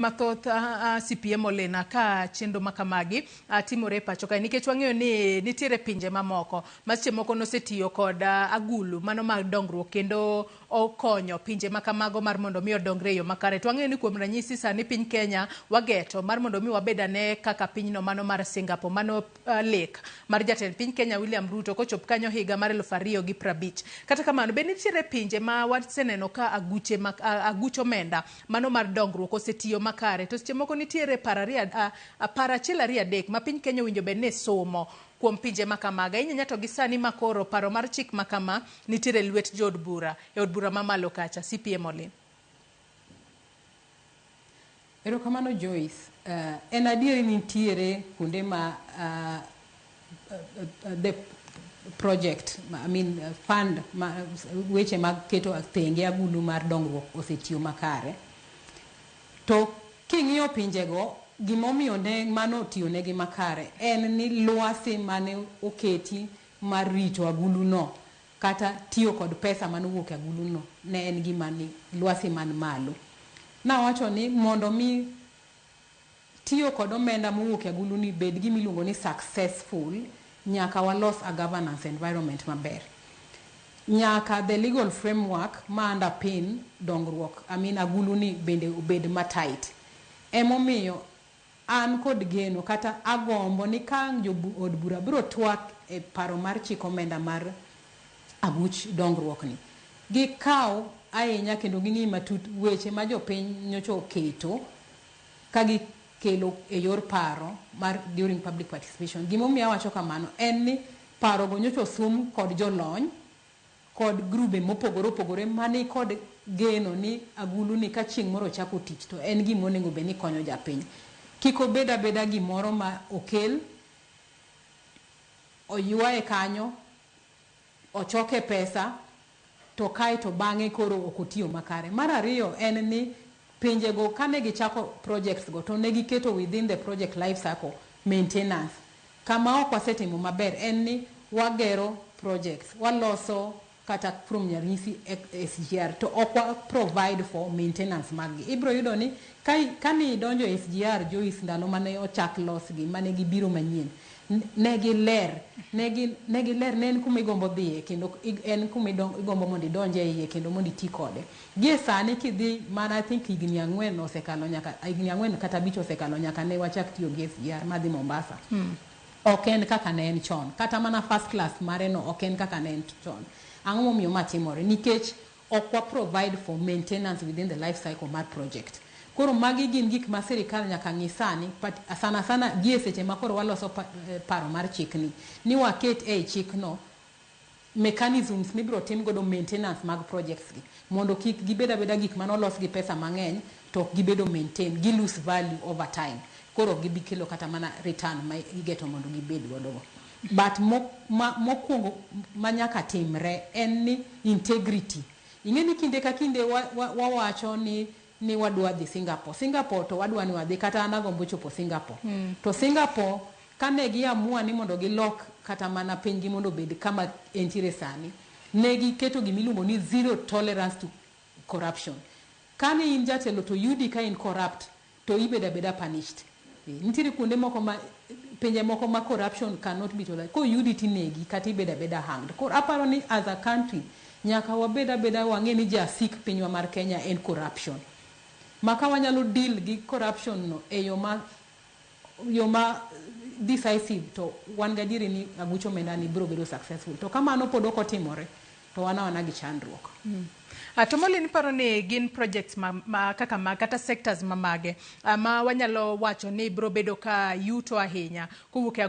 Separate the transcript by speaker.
Speaker 1: Mathoth CPM olena ka chenro makamagi timore e pacho kae, nikech wang'eyo ni nitiere pinje mamoko ma seche moko nosetiyo kod agulu mano mar dongruok kendo okonyo pinje makamago mar mondo mi odongre e yo makare. To wang'eyo ni, kuom ranyisi, sani piny Kenya wageto mar mondo mi wabed ane kaka pinyno mano mar Singapore, mano lek mar jatend piny Kenya William Ruto kochop kanyo higa mar 2050. Kata kamano, be nitiere pinje ma waseneno ka aguche ma, aguch omenda mano mar dongruok osetiyo makare, to seche moko nitiere paro ariyo, paro achiel, ariyo, adek ma piny Kenya owinjo bed ni somo kuom pinje ma kamago ahinya to gi sani makoro paro mar chik ma kama nitiere lwet jood bura e od bura mamalo kacha? CPM Olin.
Speaker 2: Erokamano, Joyce. En adieri ni nitiere kuonde ma the project, I mean fund ma, weche mag keto thenge agulu mar dongruok osetiyo makare. To king'iyo pinjego, gimomiyo ne mano otiyo negi makare en ni lwasi mane oketi mar rito agulu no kata tiyo kod pesa manowuok e agulu no ne en gima ni lwasi man malo. Nawacho ni mondo mi tiyo kod omenda mowuok e agulu ni bed gima iluongo ni successful, nyaka walos a governance environment maber. Nyaka the legal framework ma underpin dongruok, I mean agulu ni, bende obed ma tight. Emomiyo an kod geno kata agombo ni ka ang' jo od bura biro twak e paro mar chik omenda mar aguch dongruok ni, gikaw ahinya kendo ging'i matut weche ma jopiny nyocha oketo ka gikelo e yor paro mar during public participation. Gimomiyo awacho kamano en ni paro go nyocha osum kod jolony kod grube mopogore opogore mani kod geno ni agulu ni ka chieng' moro ochako tich to en gima onego bed ni konyo japiny. Kik obed abeda gimoro ma okel, oywaye kanyo, ochoke pesa, to kae to bang'e koro ok otiyo makare. Mar ariyo en ni pinjego kane gichako projects go to ne giketo within the project life cycle maintenance. Kama ok wasetimo maber en ni wagero projects, waloso kata kuom ranyisi SGR, to ok wa provide for maintenance mag gi. Ibiro yudo ni kane idonjo e SGR, Joyce, ndalo mane ochak losgi, mane gibiro manyien, ne giler, ne giler, ne en kuma igombo dhiye kendo en kuma igombo mondo idonj e iye kendo mondo iti kode. Gie sani kidhi mana, I think higni 4 osekalo, nyaka higni 4 kata 5 osekalo nyaka ne wachak tiyo gi SGR madhi Mombasa. Ok en kaka ne en chon. Kata mana first class mare no ok en kaka ne en chon. Ang'o momiyo ma timore? Nikech ok wa provide for maintenance within the life cycle mar project. Koro magi gin gik ma sirikal nyaka ng'i sani, but sana sana gie seche ma koro waloso paro mar chikni, ni waket ei chikno mechanisms mibiro tim godo maintenance mag projects gi mondo kik gibed abeda gik manolos gi pesa mang'eny to ok gibedo maintain, gi lose value over time. Koro ok gibi kelo kata mana return ma igeto mondo gibed godo go. But mokwongo ma nyaka timre en ni integrity. Ing'e ni kinde ka kinde wawacho ni wadwa dhi Singapore. Singapore to wadwa ni wadhi, kata an agombo chopo Singapore. To Singapore kane giamua ni mondo gilok kata mana pinygi mondo obed kama entiere sani, ne giketo gimiluongo ni zero tolerance to corruption. Kane in jatelo to yudi ka in corrupt, to ibedo abeda punished. Nitiere kuonde moko ma pinje moko ma corruption cannot be tolerated. Koyudi tinegi kata ibedo abeda hanged. Koro aparo ni as a country nyaka wabed abeda wang'e ni jasik pinywa mar Kenya en corruption. Ma ka wanyalo deal gi corruption no e yo ma decisive, to wan gadieri ni aguch omenda ni biro bedo successful. To kamano pod ok otimore, to wan awana gi chandruok.
Speaker 1: To Molin, paro ni gin projects ma kaka ma kata sectors mamage ma wanyalo wacho ni biro bedo ka yuto ahinya kowuok e aguch